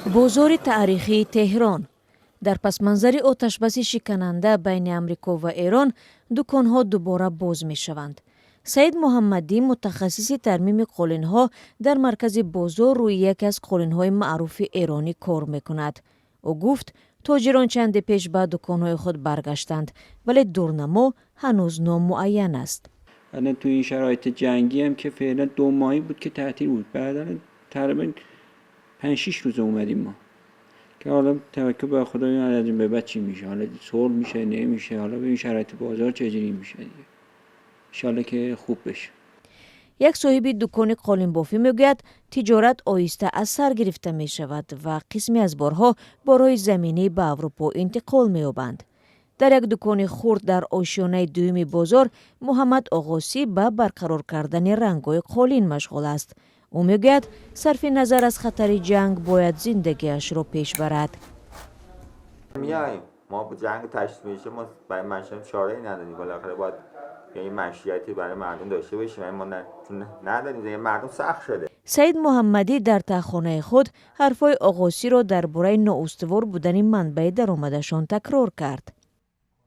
Бозори таърихии Теҳрон дар пасманзари оташбаси шикананда байни Амрико ва Эрон дуконҳо дубора боз мешаванд. Саид Муҳаммадӣ, мутахассиси тармими қолинҳо, дар маркази бозор рӯи яке аз қолинҳои маъруфи эронӣ кор мекунад. Ӯ гуфт, тоҷирон чанде пеш ба дуконҳои худ баргаштанд, вале дурнамо ҳанӯз номуайян аст. الان تو این شرایط جنگی هم که فعلا 2 ماهی بود که تعطیل بود، بعدا تقریبا 5 6 روز اومدیم ما که حالا توکل به خدا از این به بعد چی میشه، حالا صلح میشه، نمیشه، حالا ببین شرایط بازار چجوری میشه دیگه. انشالله که خوب بشه. Як соҳиби дукони қолинбофӣ мегӯяд, тиҷорат оҳиста аз сар гирифта мешавад ва қисме аз борҳо бо роҳи заминӣ ба Аврупо интиқол меёбанд. Дар як дукони хурд дар ошёнаи дуюми бозор Муҳаммад Оғосӣ ба барқарор кардани рангҳои қолин машғул аст. Ӯ мегӯяд, сарфи назар аз хатари ҷанг бояд зиндагиашро пеш барад. میایم ما با جنگ تشدید میشه، ما برای معیشت چاره ای نداریم. بالاخره باید یه معیشتی برای مردم داشته باشیم. ما نه، چون نداریم، زندگی مردم سخت شده. Саид Муҳаммадӣ дар таҳхонаи худ ҳарфҳои Оғосиро дар бораи ноустувор будани манбаи даромадашон такрор кард.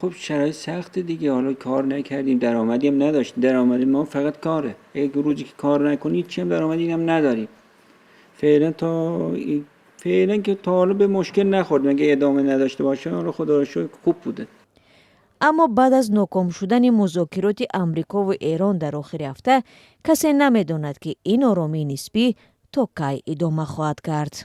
خب شرایط سخته دیگه. حالا کار نکردیم، درآمدی هم نداشتیم. درآمد ما فقط کاره. یک روزی که کار نکنی چی هم درآمدی هم نداریم. فعلا که تا حالا به مشکل نخوردیم. اگه ادامه نداشته باشه، حالا خدا رو شکر خوب بوده. Аммо баъд аз ноком шудани музокироти Амрикову Эрон дар охири ҳафта, касе намедонад, ки ин оромии нисбӣ то кай идома хоҳад кард.